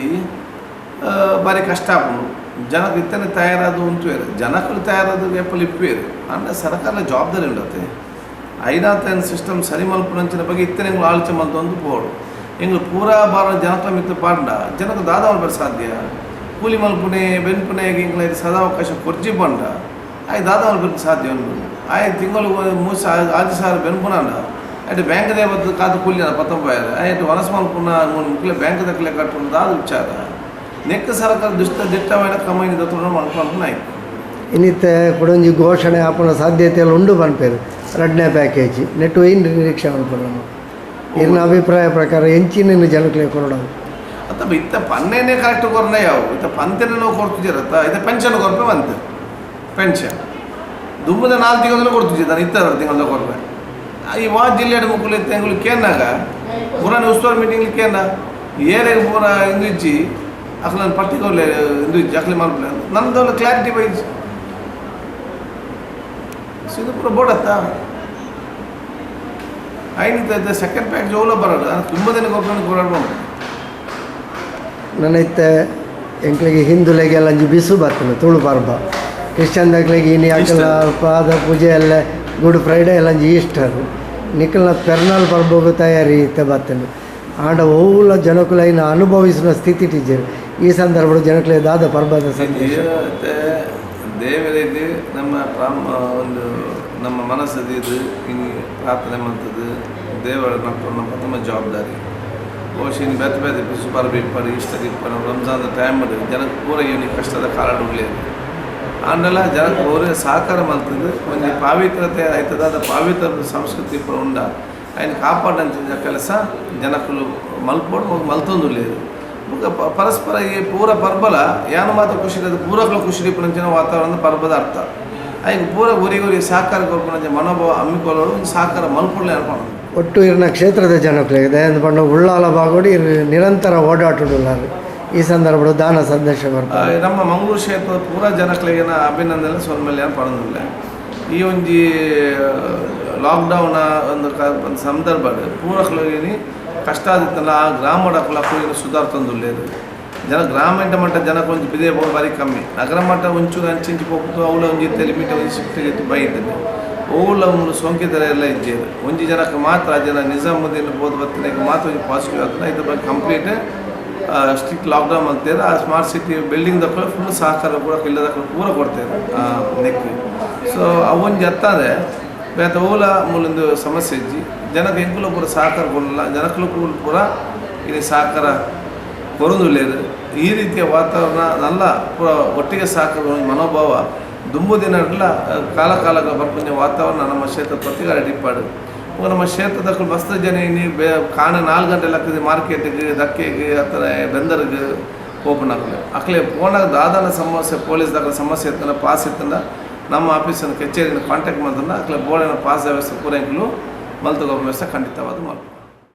ಭಾರಿ ಕಷ್ಟ ಆಪುಂಡು. ಜನಕ್ಕೆ ಇತ್ತನೆ ತಯಾರಾದ ಉಂತುವೇರು ಜನಕುಲು ತಯಾರಾದ ಏಪಲ್ ಇಪ್ಪುವೇರು ಅಂಡ ಸರ್ಕಾರ ಜವಾಬ್ದಾರಿ ಉಂಡತೆ ಐನಾತ ಸಿಸ್ಟಮ್ ಸರಿ ಮಲ್ಪುನಂಚಿನ ಬಗ್ಗೆ ಇತ್ತನೆ ಎಂಗ್ಲು ಆಲೋಚನೆ ಮಲ್ತೊಂದು ಪೋಡು. ಎಂಗ್ಲು ಪೂರಾ ಬಾರ ಜನಕಲ ಮಿತ್ತು ಪಾಂಡ ಜನಕ್ಕೆ ದಾದ ಮಲ್ಪರೆ ಸಾಧ್ಯ. ಕೂಲಿ ಮಲ್ಪುನೆ ಬೆನ್ಪುನೆ ಎಂಗ್ಲ ಸದಾವಕಾಶ ಕೊರ್ಜಿ ಪಂಡ ಆಯ್ ದಾದ ಮಲ್ಪಕ್ಕೆ ಸಾಧ್ಯ ಉಂಡು. ಆಯ್ ತಿಂಗಳು 3-5 ಸಾವಿರ ಬೆನ್ಪುನಾಂಡ ಐಟ್ ಬ್ಯಾಂಕ್ ದೇವತ್ತು ಕಾದು ಕೂಲಿ ಪತ್ತೊಂಬಾಯಿರ ಐಟ್ ವನಸ್ ಮಲ್ಪುನ ಮುಕ್ಲೆ ಬ್ಯಾಂಕ್ ದಕ್ಲೆ ಕಟ್ಟುನ ದಾದ ವಿಚಾರ. ನೆಕ್ ಸರ್ಕಾರ ದುಷ್ಟ ದಿಟ್ಟమైన ಕ್ರಮ ದತ್ತುನ ಮಲ್ಪುನ ಆಯ್ತು. ಇನ್ನಿತ್ತೆ ಕುಡೊಂಜಿ ಘೋಷಣೆ ಆಪುನ ಸಾಧ್ಯತೆ ಎಲ್ಲ ಉಂಡು ಪನ್ಪೇರು ರಡ್ನೇ ಪ್ಯಾಕೇಜ್ ನೆಟ್ಟು ಏನ್ ನಿರೀಕ್ಷೆ ಮಲ್ಪುನ ಇರ್ನ ಅಭಿಪ್ರಾಯ ಪ್ರಕಾರ ಎಂಚಿನ ಜನಕ್ಲೆ ಕೊರಡ. ಅತ್ತ ಇತ್ತ ಪನ್ನೇನೆ ಕರೆಕ್ಟ್ ಕೊರ್ನೆ ಯಾವು ಇತ್ತ ಪಂತೆನೇ ಕೊಡ್ತಿದ್ದೀರತ್ತ ಇತ್ತ ಪೆನ್ಷನ್ ಕೊರ್ಪೆ ಬಂತು ಪೆನ್ಷನ್ ದುಂಬುದ 4 ತಿಂಗಳು ಕೊಡ್ತಿದ್ದೆ ಇತ್ತ 2 ತಿಂಗಳು ಕೊರ್ಪೆ. ಈ ವಾ ಜಿಲ್ಲೆ ಮುಕ್ಕುಲು ಇತ್ತ ಕೇನಾಗ ಪೂರಾನಿ ಉಸ್ತುವಾರಿ ಮೀಟಿಂಗ್ ಕೇನ ಏರೆಗ್ ಪೂರ ಇಂದು ಇಜ್ಜಿ ಅಕ್ಲ ಪರ್ಟಿಕ್ಯುಲರ್ ಇಂದು ಇಜ್ಜಿ ಅಕ್ಲೆ ಮಲ್ಪಲೆ ನಂದು ಕ್ಲಾರಿಟಿ ಬೈಜಿ ಸೊ ಇದು ಪೂರ ಬೋಡತ್ತ. ಐನ್ ಸೆಕೆಂಡ್ ಪ್ಯಾಕೇಜ್ ಓಲ ಬರೋದು ತುಂಬ ದಿನ ಗೊಬ್ಬರ ಕೊಡೋದು. ನನ್ನ ಇತ್ತೆ ಎಂಕ್ಲೆಗೆ ಹಿಂದುಲೆಗೆಲ್ಲ ಅಂಜಿ ಬಿಸು ಬರ್ತದೆ, ತುಳು ಪರ್ಬ. ಕ್ರಿಶ್ಚಿಯನ್ ದಕ್ಲೆಗೆ ಇನಿ ಅಕಲ ಪಾದ ಪೂಜೆ ಎಲ್ಲ, ಗುಡ್ ಫ್ರೈಡೆ ಎಲ್ಲ, ಅಂಜಿ ಈಸ್ಟರ್. ನಿಕಲ್ನ ಪೆರ್ನಾಲ್ ಪರ್ಬಗ್ ತಯಾರಿ ಇತ್ತೆ ಬರ್ತದೆ. ಆಂಡ ಓಲ ಜನಕುಲೈನ ಅನುಭವಿಸುವ ಸ್ಥಿತಿ ಟೀಚರ್. ಈ ಸಂದರ್ಭದ ಜನಕುಲೆ ದಾದ ಪರ್ಬದ ಸಂದೇಶ? ದೇವರಿಗೆ ನಮ್ಮ ಒಂದು ನಮ್ಮ ಮನಸ್ಸದು ಇದು ಇನ್ನು ಪ್ರಾರ್ಥನೆ ಮಾಡ್ತದೆ. ದೇವರ ನಮ್ಮ ಪ್ರಥಮ ಜವಾಬ್ದಾರಿ. ಬಹುಶಃ ಇನ್ನು ಬೇತೆ ಬೇತೆ ಬಿಸು ಪರ್ಬ ಇಪ್ಪಡು, ಈಸ್ಟರ್ ಇಪ್ಪಡು, ರಂಜಾನ್ದ ಟೈಮ್ ಜನಕ್ಕೆ ಪೂರ ಏನು ಕಷ್ಟದ ಕಾಲ ಉಳ್ಳಿಯದು. ಆಂಡಲ ಜನಕ್ಕೆ ಅವರೇ ಸಹಕಾರ ಮಾಡ್ತದೆ. ಒಂಜಿ ಪಾವಿತ್ರತೆ ಆಯ್ತದ, ಅದು ಪಾವಿತ್ರ ಸಂಸ್ಕೃತಿ ಪೂರ ಉಂಡ ఆయన ಕಾಪಾಡಂಚಿನ ಕೆಲಸ ಜನಕುಲು ಮಲ್ಪೋಡು ಮಲ್ತೊಂದುಲ್ಲೇರು. ಬೊಕ ಪರಸ್ಪರ ಈ ಪೂರ ಪರ್ಬಲ ಯಾನು ಮಾತ್ರ ಖುಷಿ ಇರೋದು, ಪೂರಕಲ ಖುಷಿ ಇಪ್ಪುನಂಚಿನ ವಾತಾವರಣ ಪರ್ಬದ ಅರ್ಥ. ಐಕ್ ಪೂರ ಊರಿಗೆ ಸಹಕಾರ ಕೊರ್ಪುನಂಚ ಮನೋಭಾವ ಹಮ್ಮಿಕೊಳ್ಳೋಡು, ಒಂಜಿ ಸಹಕಾರ ಮಲ್ಪೊಡ್ಲೆ ಅನ್ಪೋಡು. ಒಟ್ಟು ಇರ್ನ ಕ್ಷೇತ್ರದ ಜನಕುಲೆಗೆ, ದಯಂದ ಪಂಡ ಉಳ್ಳಾಲ ಬಾಗೋಡು ಇರ್ ನಿರಂತರ ಓಡಾಟುಡುಲ್ಲಾರು. ಈ ಸಂದರ್ಭದ ದಾನ ಸಂದೇಶ ಬರ್ತಾರೆ? ನಮ್ಮ ಮಂಗಳೂರು ಕ್ಷೇತ್ರದ ಪೂರ ಜನಕ್ಲೆಗಿನ ಅಭಿನಂದನೆ ಸೊಲ್ಮೆಲೆ ಪಡೊಂದುಲ್ಲೆ. ಈ ಒಂಜಿ ಲಾಕ್ಡೌನ್ ಒಂದು ಒಂದು ಸಂದರ್ಭ ಪೂರಕ್ಲೆಗಿನಿ ಕಷ್ಟ ಆದಿತ್ತಲ್ಲ, ಆ ಗ್ರಾಮಡ್ ಅಕುಲು ಅಕುಲು ಸುಧಾರ್ತೊಂದುಲ್ಲೆರ್. ಜನ ಗ್ರಾಮೀಣ ಮಟ್ಟ ಜನಕ್ಕೆ ಒಂಜಿ ಬಿದೆ ಪೋದು ಬಾರಿ ಕಮ್ಮಿ. ನಗರ ಮಟ್ಟ ಒಂಚೂರು ಅಂಚಿಂಚಿ ಪೋಪುದು, ಅವ್ಲ ಒಂಜಿ ಇತ್ತೆ ಲಿಮಿಟ್ ಒಂಜಿ ಶಿಫ್ಟ್ ಇತ್ತು ಬೈದಿದೆ. ಓಲ ಮೂಲು ಸೋಂಕಿತರ ಎಲ್ಲ ಇಜ್ಜೆರ್. ಒಂಜಿ ಜನಕ್ಕೆ ಮಾತ್ರ, ಆ ಜನ ನಿಜಾಮುದ್ದೀನ್ ಪೋದು ಬತ್ತಿನಕ್ಕೆ ಮಾತ್ರ ಒಂಜಿ ಪಾಸಿಟಿವ್ ಆಗ್ತದೆ. ಇದ್ರ ಬಗ್ಗೆ ಕಂಪ್ಲೀಟ್ ಸ್ಟ್ರಿಕ್ಟ್ ಲಾಕ್ಡೌನ್ ಅಂತಾರೆ. ಆ ಸ್ಮಾರ್ಟ್ ಸಿಟಿ ಬಿಲ್ಡಿಂಗ್ ದಕ್ಕಲು ಫುಲ್ ಸಹಕಾರ ಕೂಡ ಇಲ್ಲದಕ್ಕಲು ಪೂರ ಕೊಡ್ತೇವೆ ನೆಕ್. ಸೊ ಅವೊಂಜಿ ಅತ್ತಾದೆ ಬೇತೆ ಓಲ ಮೂಲೊಂದು ಸಮಸ್ಯೆ ಇಜ್ಜಿ. ಜನಕ್ಕೆ ಎಂಕುಲು ಪೂರ ಸಹಕಾರ ಕೊಡಲ್ಲ, ಜನಕ್ಕಲು ಪೂರ ಇಲ್ಲಿ ಸಹಕಾರ ಕೊರೊಂದುಲ್ಲೆರ್. ಈ ರೀತಿಯ ವಾತಾವರಣ ನಲ್ಲ ಪೂರ ಒಟ್ಟಿಗೆ ಸಹಕಾರ ಒಂದು ಮನೋಭಾವ ದುಂಬು ದಿನಡ್ಲ ಕಾಲ ಕಾಲ ಬರ್ಪುಂಜ ವಾತಾವರಣ ನಮ್ಮ ಕ್ಷೇತ್ರ ಪ್ರತಿಗಾರ ಡಿಪ್ಪಾಡು. ಬೊಕ ನಮ್ಮ ಕ್ಷೇತ್ರದಕ್ಕಲು ಮಸ್ತ್ ಜನ ಇನಿ ಕಾಣ 4 ಗಂಟೆ ಲಕ್ಕದು ಮಾರ್ಕೆಟ್ಗೆ, ದಕ್ಕೆಗೆ ಅತ್ತ ಬೆಂದರ್ಗ್ ಪೋಪುನಕುಲು. ಅಕ್ಲೆ ಪೋನಾಗ ದಾದನ ಸಮಸ್ಯೆ, ಪೊಲೀಸ್ ದಾಕಲ ಸಮಸ್ಯೆ ಇತ್ತಂಡ, ಪಾಸ್ ಇತ್ತಂಡ, ನಮ್ಮ ಆಫೀಸನ್ನು ಕಚೇರಿನ ಕಾಂಟ್ಯಾಕ್ಟ್ ಮಲ್ತಂಡ ಅಕ್ಲೆ ಬೋಳಿನ ಪಾಸ್ ವ್ಯವಸ್ಥೆ ಪೂರ ಎಂಕುಲು ಮಲ್ತು ವ್ಯವಸ್ಥೆ ಖಂಡಿತವಾದ ಮಲ್ಪು.